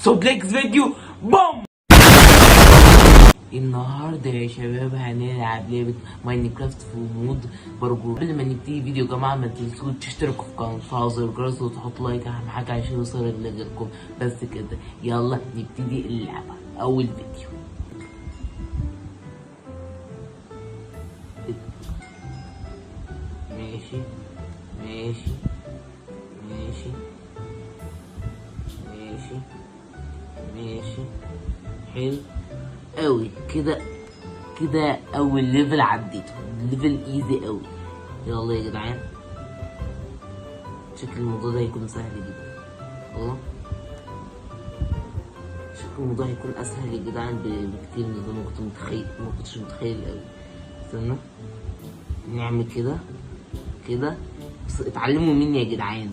So next video boom. النهارده يا شباب هنلعب لعبة Minecraft في mode parkour. قبل ما نبتدي فيديو يا جماعة ما تنسوا تشتركوا في القناة وتفعلوا زر الجرس وتحطوا like، اهم حاجة عشان يوصل لغيركم. بس كده يلا نبتدي اللعبة. اول فيديو ماشي ماشي ماشي ماشي ماشي حلو قوي كده كده. اول level عديته، level easy قوي. يلا يا جدعان شكل الموضوع ده هيكون سهل جدا. الله شكل الموضوع هيكون اسهل يا جدعان بكتير من ما كنت متخيل، ما كنتش متخيل قوي. استنى نعمل كده كده. بس اتعلموا مني يا جدعان،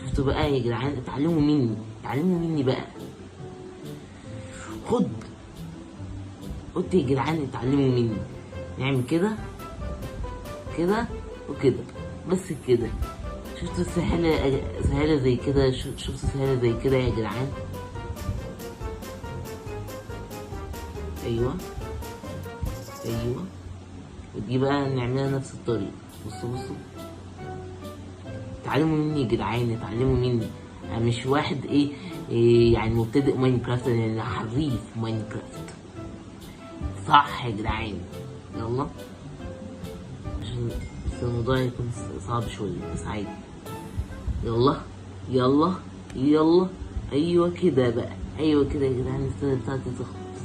شفتوا بقى يا جدعان، اتعلموا مني، اتعلموا مني بقى. خد قلت يا جدعان اتعلموا مني. نعمل كده كده وكده بس كده. شفتوا سهلة سهلة زي كده، شفتوا سهلة زي كده يا جدعان. ايوه ايوه، ودي بقى نعملها نفس الطريقة. بصوا بصوا، اتعلموا مني يا جدعان، اتعلموا مني. انا مش واحد إيه يعني مبتدئ Minecraft، انا حريف Minecraft صح يا جدعان. يلا عشان بس الموضوع يكون صعب شوية بس عادي. يلا يلا يلا، ايوه كده بقى، ايوه كده يا جدعان. السنة بتاعتي تخلص.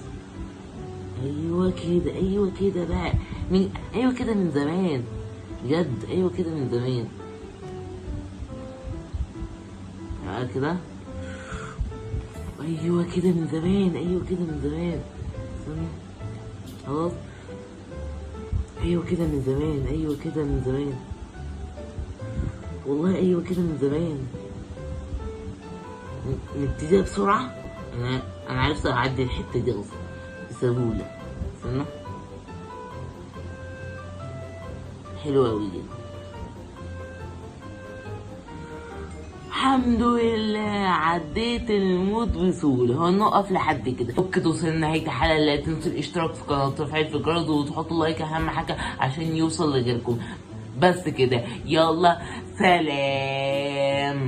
ايوه كده، ايوه كده بقى، من ايوه كده من زمان بجد، ايوه كده من زمان كده، ايوه كده من زمان، ايوه كده من زمان. استنى خلاص، ايوه كده من زمان، ايوه كده من زمان، والله ايوه كده من زمان. نبتديها بسرعة. انا عرفت اعدي الحتة دي اصلا بسهولة. استنى حلوة اوي جدا. الحمد لله عديت ال mode بسهولة. هنقف لحد كده وبكده وصلنا لنهاية الحلقة. لا تنسوا الاشتراك في القناة وتفعيل في الجرس وتحطوا like، اهم حاجة عشان يوصل لغيركم. بس كده، يلا سلام.